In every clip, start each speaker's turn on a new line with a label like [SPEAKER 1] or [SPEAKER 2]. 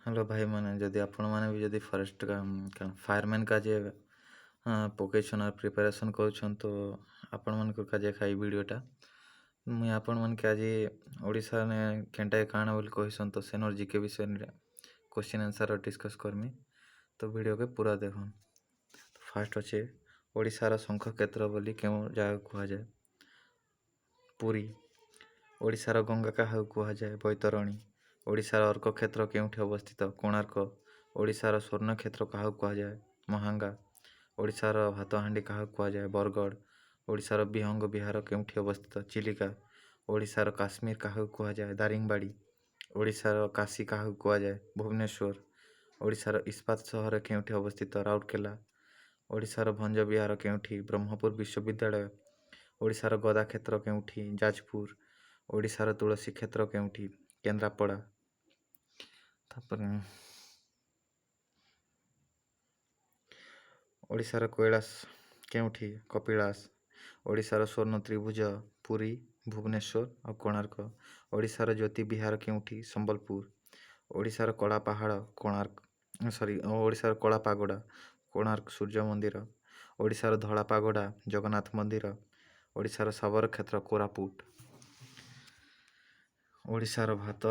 [SPEAKER 1] Hello ଭାଇମାନେ, ଯଦି ଆପଣମାନେ ବି ଯଦି ଫରେଷ୍ଟ ଫାୟାରମ୍ୟାନ୍ କାଜେ ପକେଇଛନ୍ ଆର୍ ପ୍ରିପାରେସନ୍ କରୁଛନ୍, ତ ଆପଣମାନଙ୍କର କାଜେ ଏଇ ଭିଡ଼ିଓଟା। ମୁଇଁ ଆପଣମାନକେ ଆଜି ଓଡ଼ିଶାନେ କେନ୍ଟା କାଣା ବୋଲି କହିସନ୍, ତ ସେନର୍ ଜିକେ ବିଷୟରେ କ୍ୱେଶ୍ଚିନ୍ ଆନ୍ସର୍ ଡିସ୍କସ୍ କର୍ମି। ତ ଭିଡ଼ିଓକେ ପୁରା ଦେଖୁନ୍। ଫାର୍ଷ୍ଟ ଅଛେ, ଓଡ଼ିଶାର ଶଙ୍ଖ କ୍ଷେତ୍ର ବୋଲି କେଉଁ ଜାଗାକୁ କୁହାଯାଏ? ପୁରୀ। ଓଡ଼ିଶାର ଗଙ୍ଗା କାହାକୁ କୁହାଯାଏ? ବୈତରଣୀ। ଓଡ଼ିଶାର ଅର୍କକ୍ଷେତ୍ର କେଉଁଠି ଅବସ୍ଥିତ? କୋଣାର୍କ। ଓଡ଼ିଶାର ସ୍ୱର୍ଣ୍ଣକ୍ଷେତ୍ର କାହାକୁ କୁହାଯାଏ? ମହାଙ୍ଗା। ଓଡ଼ିଶାର ଭାତହାଣ୍ଡି କାହାକୁ କୁହାଯାଏ? ବରଗଡ଼। ଓଡ଼ିଶାର ବିହଙ୍ଗ ବିହାର କେଉଁଠି ଅବସ୍ଥିତ? ଚିଲିକା। ଓଡ଼ିଶାର କାଶ୍ମୀର କାହାକୁ କୁହାଯାଏ? ଦାରିଙ୍ଗବାଡ଼ି। ଓଡ଼ିଶାର କାଶୀ କାହାକୁ କୁହାଯାଏ? ଭୁବନେଶ୍ୱର। ଓଡ଼ିଶାର ଇସ୍ପାତ ସହର କେଉଁଠି ଅବସ୍ଥିତ? ରାଉରକେଲା। ଓଡ଼ିଶାର ଭଞ୍ଜ ବିହାର କେଉଁଠି? ବ୍ରହ୍ମପୁର ବିଶ୍ୱବିଦ୍ୟାଳୟ। ଓଡ଼ିଶାର ଗଦା କ୍ଷେତ୍ର କେଉଁଠି? ଯାଜପୁର। ଓଡ଼ିଶାର ତୁଳସୀ କ୍ଷେତ୍ର କେଉଁଠି? କେନ୍ଦ୍ରାପଡ଼ା। ତାପରେ ଓଡ଼ିଶାର କୈଳାସ କେଉଁଠି? କପିଳାସ। ଓଡ଼ିଶାର ସ୍ୱର୍ଣ୍ଣ ତ୍ରିଭୁଜ ପୁରୀ, ଭୁବନେଶ୍ୱର ଆଉ କୋଣାର୍କ। ଓଡ଼ିଶାର ଜ୍ୟୋତି ବିହାର କେଉଁଠି? ସମ୍ବଲପୁର। ଓଡ଼ିଶାର କଳା ପାହାଡ଼ କୋଣାର୍କ, ସରି, ଓଡ଼ିଶାର କଳା ପାଗୋଡ଼ା କୋଣାର୍କ ସୂର୍ଯ୍ୟ ମନ୍ଦିର। ଓଡ଼ିଶାର ଧଳା ପାଗୋଡ଼ା ଜଗନ୍ନାଥ ମନ୍ଦିର। ଓଡ଼ିଶାର ଶବର କ୍ଷେତ୍ର କୋରାପୁଟ। ଓଡ଼ିଶାର ଭାତ,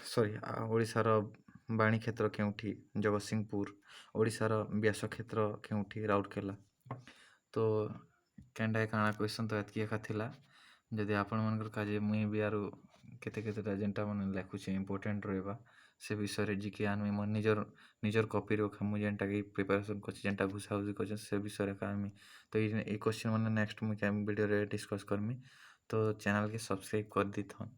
[SPEAKER 1] ସରି, ଓଡ଼ିଶାର ବାଣୀ କ୍ଷେତ୍ର କେଉଁଠି? ଜଗତସିଂହପୁର। ଓଡ଼ିଶାର ବ୍ୟାସ କ୍ଷେତ୍ର କେଉଁଠି? ରାଉରକେଲା। ତ କେନ୍ଟା କାଣା କ୍ୱେଶ୍ଚନ୍ ତ ଏତ୍କି ଏକା ଥିଲା। ଯଦି ଆପଣମାନଙ୍କର କାଜେ ମୁଇଁ ବି ଆରୁ କେତେ କେତେଟା ଯେନ୍ଟା ମାନେ ଲେଖୁଛେ ଇମ୍ପୋର୍ଟାଣ୍ଟ ରହିବା, ସେ ବିଷୟରେ ଜିକେ ଆନମି, ମୋର୍ ନିଜର କପିରୁ ମୁଇଁ ଯେନ୍ଟାକି ପ୍ରିପାରେସନ୍ କରିଛି, ଯେନ୍ଟା ଘୁଷାଘୁଷି କରିଛେ, ସେ ବିଷୟରେ ଏକା ଆନମି। ତ ଏଇ କ୍ୱେଶ୍ଚନ୍ ମାନେ ନେକ୍ସଟ ମୁଇଁ ଭିଡ଼ିଓରେ ଡିସ୍କସ୍ କରମି। ତ ଚ୍ୟାନେଲ୍କେ ସବସ୍କ୍ରାଇବ୍ କରିଦେଇଥନ୍।